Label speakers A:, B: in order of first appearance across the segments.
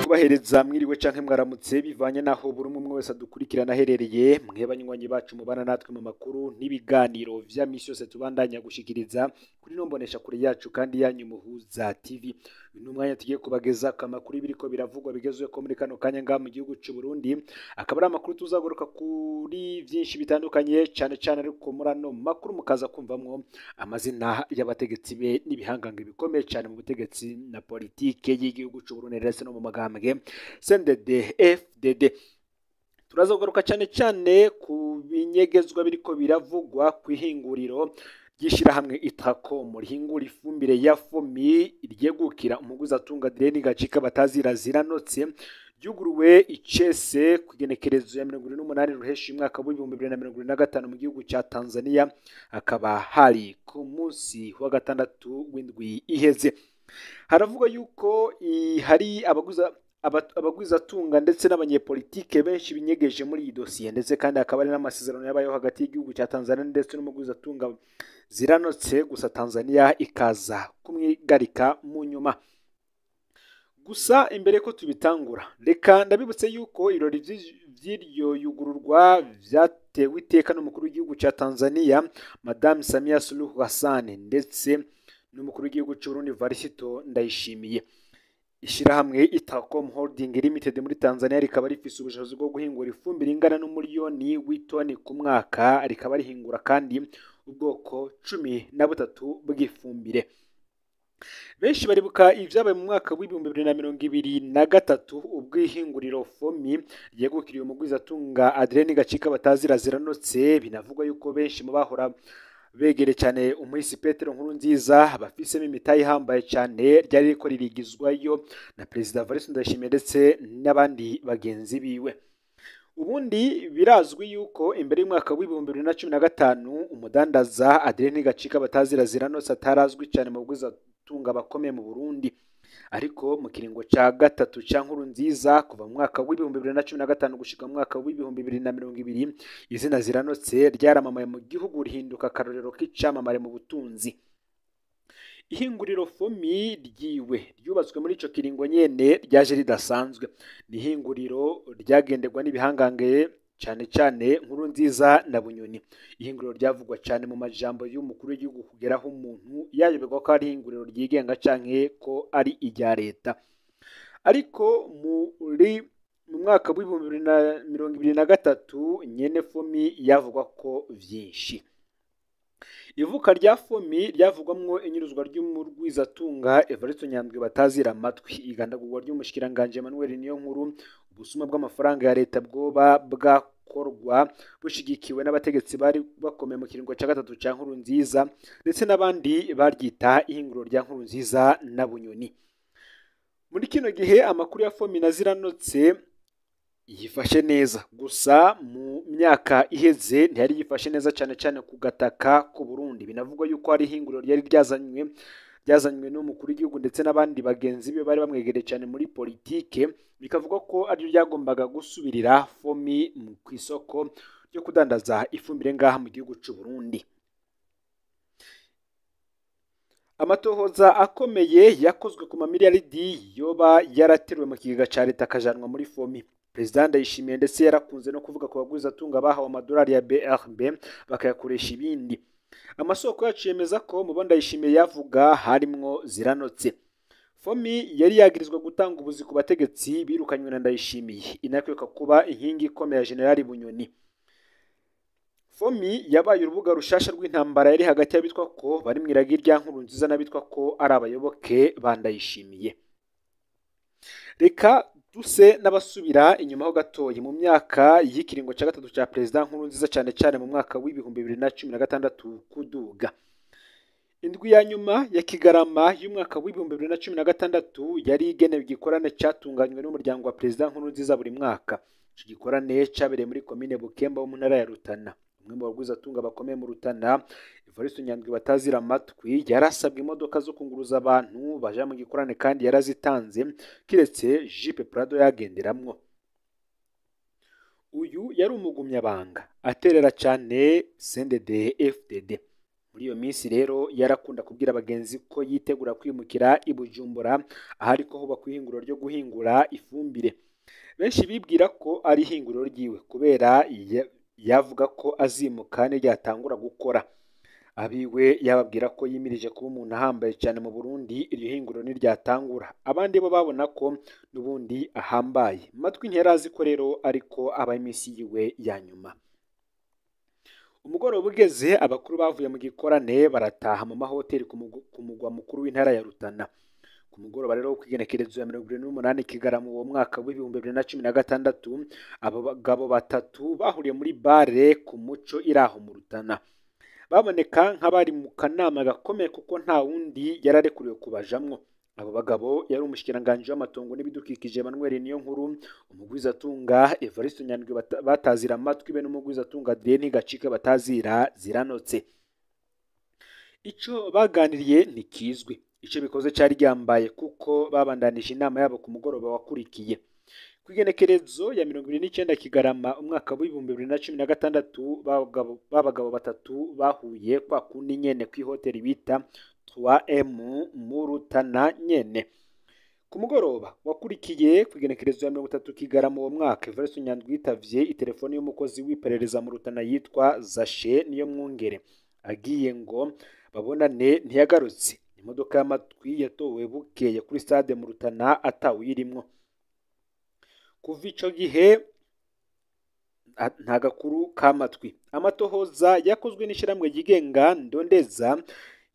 A: Kubahereza mwiriwe canke mwaramutse bivanye naho buri umwe wese adukurikirana aherereye, mwe banywanyi bacu mubana natwe mu makuru n'ibiganiro vya misi yose tubandanya gushikiriza kuri no mbonesha kure yacu kandi yanyu Muhuza TV. Uyu ni umwanya tugiye kubageza ku makuru biriko biravugwa bigezweho muri kano kanya ngaha mu gihugu c'u Burundi, akaba ari amakuru tuzagaruka kuri vyinshi bitandukanye cane cane, ariko muri ano makuru mukaza kumvamwo amazina y'abategetsi be n'ibihangange bikomeye cane mu butegetsi na politike y'igihugu c'u Burundi ndetse no mu magambwe CNDD FDD. Turaza kugaruka cyane cyane ku binyegezwa biriko biravugwa ku ihinguriro ry'ishirahamwe Itracom rihingura ifumbire ya FOMI ryegukira umuguzatunga Adrien Gacika batazira ziranotse, ryuguruwe icese ku igenekerezo ya 28 Ruheshi umwaka w'2025 mu gihugu ca Tanzania, akaba hari ku munsi wa gatandatu w'indwi iheze. Haravugwa yuko hari abagwizatunga ndetse n'abanyepolitike benshi binyegeje muri iyi dosiye, ndetse kandi hakaba hari n'amasezerano yabayeho hagati y'igihugu cya Tanzania ndetse n'umugwizatunga ziranotse, gusa Tanzania ikaza kumwigarika mu nyuma. Gusa imbere ko tubitangura, reka ndabibutse yuko ibirori vy'iryo yugururwa vyatewe iteka n'umukuru w'igihugu cya Tanzania Madame Samia Suluhu Hassan ndetse n'umukuru w'igihugu c'u Burundi Varisito Ndayishimiye. Ishirahamwe Itracom Holding Limited muri Tanzania rikaba rifise ubushobozi bwo guhingura ifumbire ingana n'umuriyoni w'itoni ku mwaka, rikaba rihingura kandi ubwoko 13 bw'ifumbire. Benshi baribuka ivyabaye mu mwaka w'2023 ubwo ihinguriro FOMI ryegukiriye umugwizatunga Adrien Gacika batazira ziranotse. Binavugwa yuko benshi mu bahora begere cyane umuhisi Petero Nkurunziza bafisemo imitahe ihambaye cyane, ryari riko ririgizwayo na Perezida Evariste Ndayishimiye ndetse n'abandi bagenzi biwe. Ubundi birazwi yuko imbere y'umwaka w'2015 umudandaza Adrien Gacika batazira ziranotse atarazwi cyane mu bugwizatunga bakomeye mu Burundi, ariko mu kiringo ca gatatu ca Nkurunziza kuva mu mwaka w'2015 gushika mu mwaka w'2020 izina ziranotse ryaramamaye mu gihugu, rihinduka akarorero k'icamamare mu butunzi. Ihinguriro FOMI ryiwe ryubatswe muri ico kiringo nyene ryaje ridasanzwe. Ni ihinguriro ryagenderwa n'ibihangange cyane cyane Nkurunziza na Bunyoni. Ihinguriro ryavugwa cyane mu majambo y'umukuru w'igihugu kugeraho umuntu yayoberwa ko ari ihinguriro ryigenga canke ko ari irya leta. Ariko muri mu mwaka w'2023 nyene FOMI yavugwa ko vyinshi. Ivuka rya FOMI ryavugwamwo inyuruzwa ry'umurwizatunga Evariste Nyandwi batazira amatwi, igandagurwa ry'umushikiranganje Emmanuel Niyonkuru, ubusuma bw'amafaranga ya leta bwoba bwakorwa bushigikiwe n'abategetsi bari bakomeye mu kiringo ca gatatu ca Nkurunziza ndetse n'abandi baryita ihinguriro rya Nkurunziza na Bunyoni. Muri kino gihe amakuru ya FOMI na ziranotse yifashe neza, gusa mu myaka iheze ntiyari yifashe neza cyane cyane ku gataka ku Burundi. Binavugwa yuko hari ihinguriro ryari ryazanywe n'umukuru w'igihugu ndetse n'abandi bagenzi be bari bamwegereye cyane muri politike, bikavugwa ko ariryo ryagombaga gusubirira FOMI ku isoko ryo kudandaza ifumbire ngaha mu gihugu c'u Burundi. Amatohoza akomeye yakozwe ku mamiliyaridi yoba yarateruwe mu kigega ca leta akajanwa muri FOMI. Perezida Ndayishimiye ndetse yarakunze no kuvuga ku bagwizatunga bahawe amadolari ya BRB bakayakoresha ibindi. Amasoko yacu yemeza ko mu bo Ndayishimiye yavuga harimwo ziranotse. FOMI yari yagirizwa gutanga ubuzi ku bategetsi birukanywe na Ndayishimiye, inakwiye kuba inkingi ikomeye ya General Bunyoni. FOMI yabaye urubuga rushasha rw'intambara yari hagati y'abitwa ko bari mw'iragi rya Nkurunziza n'abitwa ko ari abayoboke ba Ndayishimiye. Reka duse n'abasubira inyuma ho gatoyi mu myaka y'ikiringo ca gatatu ca Perezida Nkurunziza, cyane cyane mu mwaka w'2016 kuduga. Indwi ya nyuma ya Kigarama y'umwaka w'2016 yari igenewe igikorane catunganywe n'umuryango wa Perezida Nkurunziza buri mwaka. Ico gikorane cabereye muri komine Bukemba wo mu ntara ya Rutana. Umwe mu bagwizatunga bakomeye mu Rutana, Evariste Nyandwi batazira amatwi, yarasabwe imodoka zo kunguruza abantu baja mu gikorane kandi yarazitanze, kiretse Jipe Prado yagenderamwo. Uyu yari umugumyabanga aterera cyane CNDD FDD. Muri iyo minsi rero yarakunda kubwira abagenzi ko yitegura kwimukira i Bujumbura, ahari ko hubakwa ihinguriro ryo guhingura ifumbire. Benshi bibwira ko ari ihinguriro ryiwe kubera yavuga ko azimuka niryatangura gukora. Abiwe yababwira ko yimirije kuba umuntu ahambaye cyane mu Burundi iryo hinguriro niryatangura. Abandi bo babona ko n'ubundi ahambaye. Matwi ntiyarazi ko rero ariko aba iminsi yiwe ya nyuma. Umugoroba ugeze, abakuru bavuye mu gikorane barataha mu mahoteli ku mugwa mukuru w'intara ya Rutana. Ku mugoroba rero wo kw'igenekerezo ya 28 Kigarama uwo mwaka w'2016, abo bagabo batatu bahuriye muri bare ku Muco iri aho mu Rutana. Baboneka nk'abari mu kanama gakomeye kuko nta wundi yararekuriwe kubajamwo. Abo bagabo yari umushikiranganji w'amatongo n'ibidukikije Emmanuel Niyonkuru, umugwizatunga Evariste Nyandwi batazira Amatwi be n'umugwizatunga Adrien Ntigacika batazira Ziranotse. Ico baganiriye ntikizwi. Ico bikoze cari ryambaye kuko babandanije inama yabo ku mugoroba wakurikiye. Kw'igenekerezo ya 29 Kigarama umwaka w'2016, babagabo batatu bahuye kwa kundi nyene kw'ihoteli bita 3M mu Rutana nyene. Ku mugoroba wakurikiye kw'igenekerezo ya 30 Kigarama uwo mwaka, Evariste Nyandwi yitavye itelefoni y'umukozi w'iperereza mu Rutana yitwa Zashe Niyomwungere. Agiye ngo babonane ntiyagarutse. Imodoka y'Amatwi yatowe bukeye kuri stade mu Rutana atawuyirimwo. Kuva ico gihe nta gakuru k'Amatwi. Amatohoza yakozwe n'ishirahamwe ryigenga Ndondeza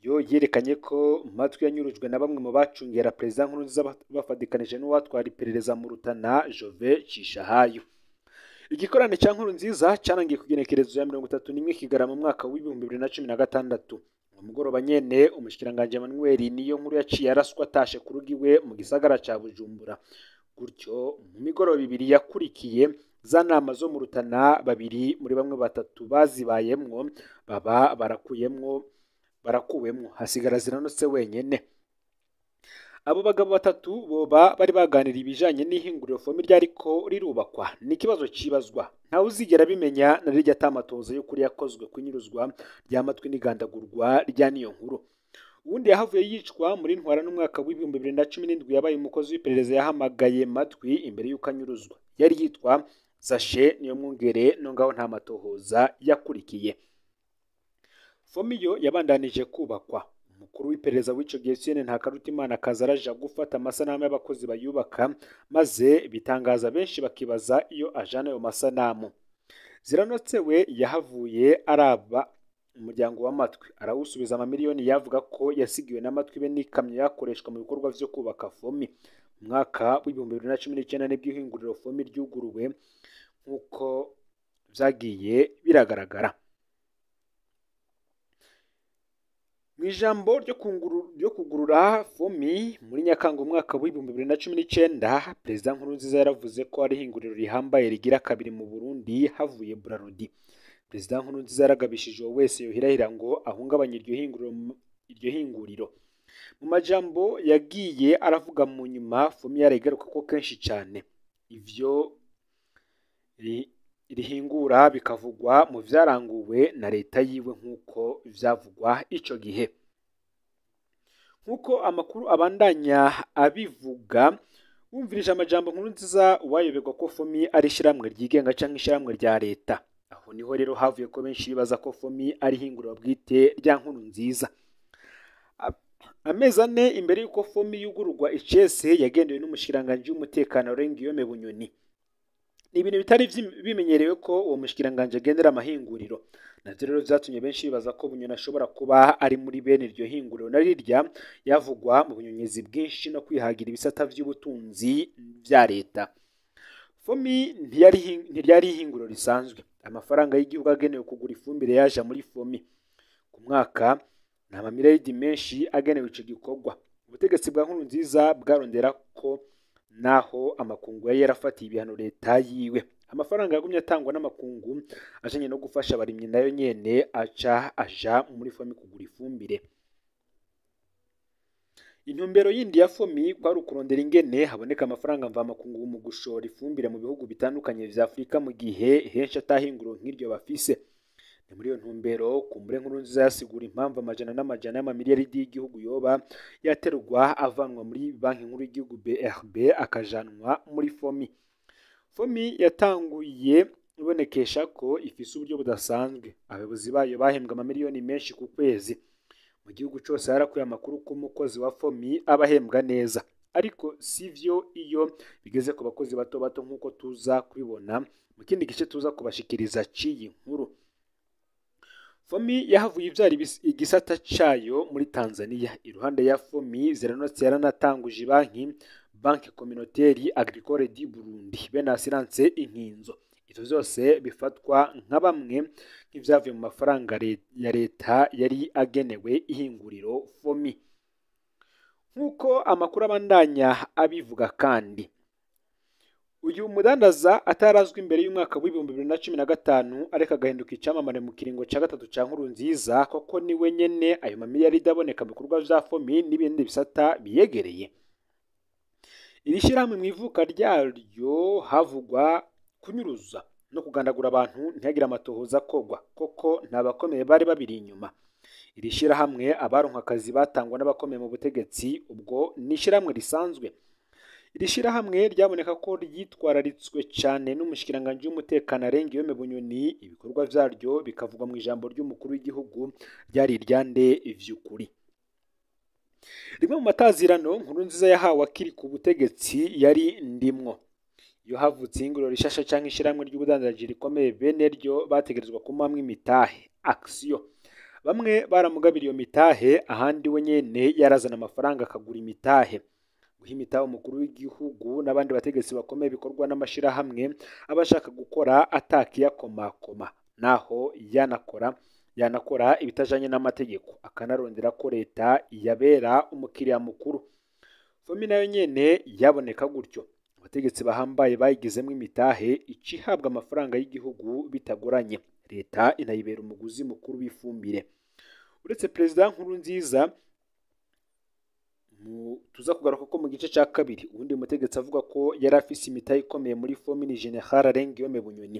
A: yo yerekanye ko Matwi yanyurujwe na bamwe mu bacungera Perezida Nkurunziza bafadikanije n'uwatwara iperereza mu Rutana Jove Cishahayo. Igikorane ca Nkurunziza carangiye ku igenekerezo ya 31 Kigarama mu mwaka w'2016. Uwo mugoroba nyene umushikiranganji Emmanuel Niyonkuru yaciye araswa atashe ku rugo iwe mu gisagara ca Bujumbura. Gutyo mu migoroba ibiri yakurikiye za nama zo mu Rutana, babiri muri bamwe batatu bazibayemwo baba barakuwemwo, hasigara Ziranotse wenyene. Abo bagabo batatu boba bari baganira ibijanye n'ihinguriro FOMI ryariko rirubakwa. Ni ikibazo cibazwa, ntawe uzigera abimenya na rirya atamatoza y'ukuri yakozwe kunyuruzwa ry'Amatwi n'igandagurwa rya Niyonkuru. Uwundi yahavuye yicwa muri Ntwara n'umwaka w'2017 yabaye umukozi w'iperereza yahamagaye Matwi imbere y'uko anyuruzwa. Yari yitwa Zashe Niyomwungere, no ngaho nta matohoza yakurikiye. FOMI yo yabandanije kubakwa. Umukuru w'iperereza w'ico gihe Etienne Ntakarutimana akaza araja gufata amasanamu y'abakozi bayubaka, maze bitangaza benshi bakibaza iyo ajana ayo masanamu. Ziranotse we yahavuye araba umuryango w'Amatwi arawusubiza amamiliyoni yavuga ko yasigiwe n'Amatwi be n'ikamyo yakoreshwa mu bikorwa vyo kubaka FOMI. Mu mwaka w'2019 nibwo ihinguriro FOMI ryuguruwe nk'uko vyagiye biragaragara. Mu ijambo ryo kugurura FOMI muri Nyakanga umwaka w'2019, Perezida Nkurunziza yaravuze ko ari ihinguriro rihambaye rigira kabiri mu Burundi havuye Brarudi. Perezida Nkurunziza yaragabishije uwo wese yohirahira ngo ahungabanye iryo hinguriro. Mu majambo yagiye aravuga mu nyuma, FOMI yarigaruka ko kenshi cyane ivyo rihingura bikavugwa mu vyaranguwe na leta yiwe nk'uko vyavugwa ico gihe. Nk'uko amakuru abandanya abivuga, wumvirije amajambo Nkurunziza wayoberwa ko FOMI ari ishyirahamwe ryigenga canke ishyirahamwe rya leta. Aho niho rero havuye ko benshi bibaza ko FOMI ari ihinguriro bwite rya Nkurunziza. Amezi ane imbere y'uko FOMI yugururwa icese, yagendewe n'umushikiranganji w'umutekano Guillaume Bunyoni. Ni ibintu bitari bimenyerewe ko uwo mushikiranganji agendera amahinguriro. Navyo rero vyatumye benshi bibaza ko Bunyoni ashobora kuba ari muri bene iryo hinguriro na rirya yavugwa mu bunyonyezi bwinshi no kwihagira ibisata vy'ubutunzi vya leta. FOMI ntiryari ihinguriro risanzwe. Amafaranga y'igihugu agenewe kugura ifumbire yaja muri FOMI. Ku mwaka ni amamiliyaridi menshi agenewe ico gikorwa. Ubutegetsi bwa Nkurunziza bwarondera ko naho amakungu yari yarafatiye ibihano leta yiwe. Amafaranga yagumye atangwa n'amakungu ajanye no gufasha abarimyi nayo nyene aca aja muri FOMI kugura ifumbire. Intumbero yindi ya FOMI kwari ukurondera ingene haboneka amafaranga mvamakungu mu gushora ifumbire mu bihugu bitandukanye vya Afurika mu gihe henshi atahinguro nk'iryo bafise. Ni muri iyo ntumbero kumbure Nkurunziza yasigura impamvu amajana n'amajana y'amamiliyaridi y'igihugu yoba yaterwa avanwa muri banki nkuru y'igihugu BRB akajanwa muri FOMI. FOMI yatanguye ibonekesha ko ifise uburyo budasanzwe, abayobozi bayo bahembwa amamiliyoni menshi ku kwezi. Mu gihugu cose harakuye amakuru ko umukozi wa FOMI aba ahembwa neza, ariko sivyo iyo bigeze ku bakozi bato bato nk'uko tuza kubibona mu kindi gice tuza kubashikiriza c'iyi nkuru. FOMI yahavuye ivyara igisata cayo muri Tanzania. Iruhande ya FOMI, Ziranotse yaranatanguje banki Banque Communautaire Agricole du Burundi bene Assurance Inkinzo. Ivyo vyose bifatwa nka bamwe nk'ivyavuye mu mafaranga ya leta yari agenewe ihinguriro FOMI. Nk'uko amakuru abandanya abivuga kandi, uyu mudandaza atarazwi imbere y'umwaka w'2015 ariko agahinduka icamamare mu kiringo ca gatatu ca Nkurunziza, koko niwe nyene ayo mamiliyaridi aboneka mu bikorwa vya FOMI n'ibindi bisata biyegereye. Iri shirahamwe mw'ivuka ryaryo havugwa kunyuruza no kugandagura abantu ntihagire amatohoza akogwa, koko nta bakomeye bari babiri inyuma. Iri shirahamwe abaronka akazi batangwa n'abakomeye mu butegetsi, ubwo ni ishirahamwe risanzwe. Iri shirahamwe ryaboneka ko ryitwararitswe cane n'umushikiranganji w'umutekano Arengiyome Bunyoni, ibikorwa vyaryo bikavugwa mu ijambo ry'umukuru w'igihugu ryari iryande vy'ukuri. Rimwe mu matazirano Nkurunziza yahawe akiri ku butegetsi yari ndimwo. Iyo havutse ihinguriro rishasha canke ishirahamwe ry'ubudandaji rikomeye, bene ryo bategerezwa kumamwo imitahe action. Bamwe baramugabira iyo mitahe, ahandi we nyene yarazana amafaranga akagura imitahe. Guha imitahe umukuru w'igihugu n'abandi bategetsi bakomeye bikorwa n'amashirahamwe aba ashaka gukora atakiyakomakoma, naho yanakora ibitajanye n'amategeko, akanarondera ko leta yabera umukiriya mukuru. FOMI nayo nyene yaboneka gutyo. Abategetsi bahambaye bayigizemwo imitahe ica ihabwa amafaranga y'igihugu bitagoranye, leta inayibera umuguzi mukuru w'ifumbire. Uretse Perezida Nkurunziza tuza kugaruka ko mu gice ca kabiri, uwundi mutegetsi avuga ko yari afise imitahe ikomeye muri FOMI ni General Arengiyome Bunyoni.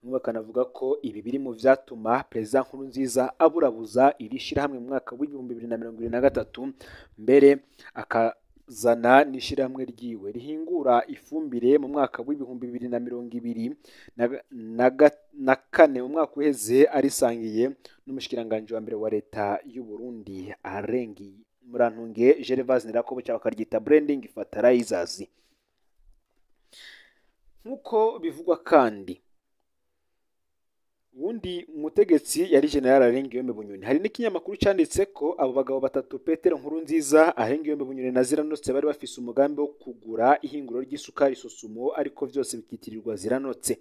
A: Bamwe bakanavuga ko ibi biri mu vyatuma Perezida Nkurunziza aburabuza iri shirahamwe mu mwaka w'2023, mbere akazana n'ishirahamwe ryiwe rihingura ifumbire mu mwaka w'2024, mu mwaka uheze arisangiye n'umushikiranganji wa mbere wa leta y'u Burundi Arengi Murantunge Gervase Ndirakobuca, bakaryita Branding Fertilizers. Nk'uko bivugwa kandi, uwundi mutegetsi yari General Arengiyome Bunyoni. Hari n'ikinyamakuru canditse ko abo bagabo batatu Petero Nkurunziza, Arengiyome Bunyoni na Ziranotse bari bafise umugambi wo kugura ihinguriro ry'isukari Sosumo, ariko vyose bikitirirwa Ziranotse.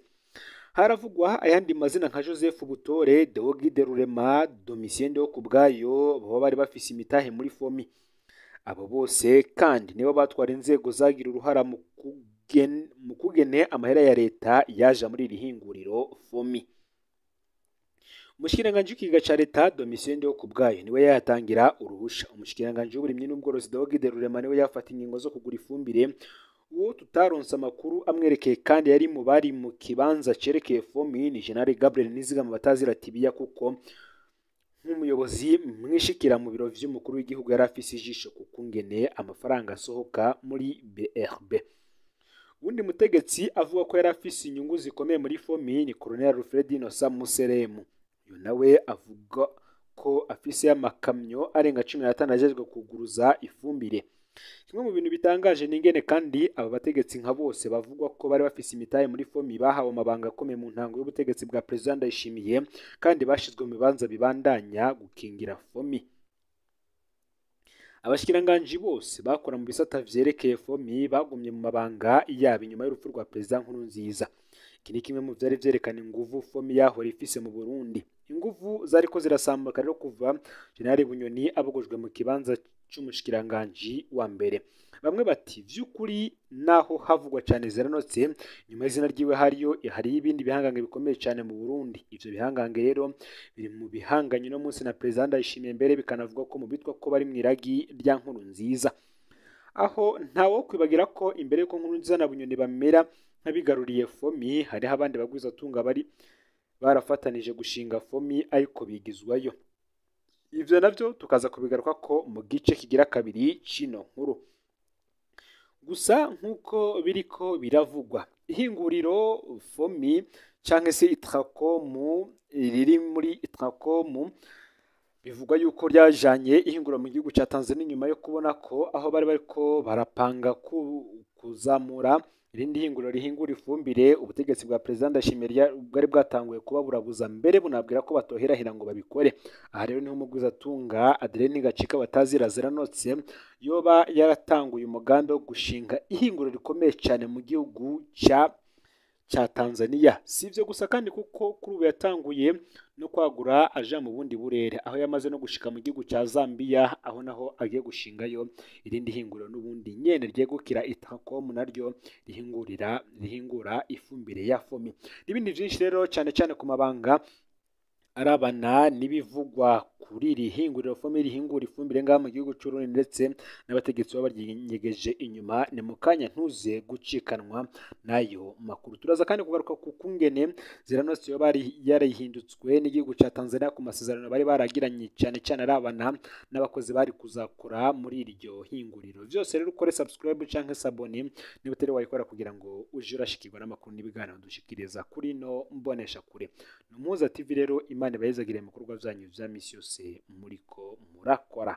A: Haravugwa ayandi mazina nka Joseph Butore, Deogide Rurema, Domitien Ndihokubwayo, baba bari bafise imitahe muri FOMI. Abo bose kandi nibo batwara inzego zagira uruhara mu kugene amahera ya leta yaja muri iri hinguriro FOMI. Umushikiranganji w'ikigega ca leta Domitien Ndihokubwayo niwe yayatangira uruhusha. Umushikiranganji w'uburimyi n'ubworozi Deogide Rurema niwe yafata ingingo zo kugura ifumbire. Uwo tutaronse amakuru amwerekeye kandi yari mu bari mu kibanza cerekeye FOMI ni General Gabriel Nizigama batazira Tibiya, kuko nk'umuyobozi mwishikira mu biro vy'umukuru w'igihugu yari afise ijisho ku kungene amafaranga asohoka muri BRB. Uwundi mutegetsi avuga ko yari afise inyungu zikomeye muri FOMI ni Colonel Alfred Innocent Museremu. Uyu nawe avuga ko afise amakamyo arenga 15 ajejwe kuguruza ifumbire. Kimwe mu bintu bitangaje ni ingene kandi aba bategetsi nka bose bavugwa ko bari bafise imitahe muri FOMI bahawe amabanga akomeye mu ntango y'ubutegetsi bwa Perezida Ndayishimiye, kandi bashizwe mu bibanza bibandanya gukingira FOMI. Abashikiranganji bose bakora mu bisata vyerekeye FOMI bagumye mu mabanga yabo inyuma y'urupfu rwa Perezida Nkurunziza. Iki ni kimwe mu vyari vyerekana inguvu FOMI yahora ifise mu Burundi. Inguvu zariko zirasambuka rero kuva General Bunyoni abogojwe mu kibanza c'umushikiranganji wa mbere. Bamwe bati vy'ukuri naho havugwa cane Ziranotse, nyuma y'izina ryiwe hariyo hari ibindi bihangange bikomeye cane mu Burundi. Ivyo bihangange rero biri mu bihanganye no munsi na Perezida Ndayishimiye, mbere bikanavuga ko mu bitwa ko bari mw'iragi rya Nkurunziza. Aho ntawo kwibagira ko imbere yuko Nkurunziza na Bunyoni bamera nk'abigaruriye FOMI, hariho abandi bagwizatunga bari barafatanije gushinga FOMI ariko bigizwayo. Ivyo navyo tukaza kubigaruka ko mu gice kigira kabiri cino nkuru. Gusa nk'uko biriko biravugwa, ihinguriro FOMI canke se Itracom riri muri Itracom bivugwa yuko ryajanye ihinguriro mu gihugu ca Tanzania nyuma yo kubona ko aho bari bariko barapanga kuzamura irindi hinguriro rihingura ifumbire, ubutegetsi bwa Perezida Ndayishimiye bwari bwatanguye kubaburabuza mbere bunabwira ko batoherahera ngo babikore. Aha rero niho umugwizatunga Adeline Gacika batazira ziranotse yoba yaratanguye umugambi wo gushinga ihinguriro rikomeye cyane mu gihugu ca Tanzania. Si ivyo gusa kandi, kuko kuri ubu yatanguye no kwagura aja mu bundi burere, aho yamaze no gushika mu gihugu ca Zambia, aho naho agiye gushingayo irindi hinguriro n'ubundi nyene ryegukira Itracom naryo rihingura ifumbire ya FOMI n'ibindi vyinshi. Rero cyane cyane ku mabanga arabana n'ibivugwa kuri iri hinguriro FOMI rihingura ifumbire ngaha mu gihugu c'Uburundi ndetse n'abategetsi baba baryiyegeje inyuma, ni mu kanya, ntuze gucikanwa n'ayo makuru. Turaza kandi kugaruka ku kungene Ziranotse yoba yarahindutswe n'igihugu ca Tanzania ku masezerano bari baragiranye, cyane cyane arabana n'abakozi bari kuzakora muri iryo hinguriro. Vyose rero ukore subscribe canke s'abonner niba utari wayikora, kugira ngo uje urashikirwa n'amakuru n'ibiganiro dushikiriza kuri no mbonesha kure. Ni Umuhuza TV. Rero Imana ibahezagire mu bikorwa vyanyu vya misi yose muriko murakora.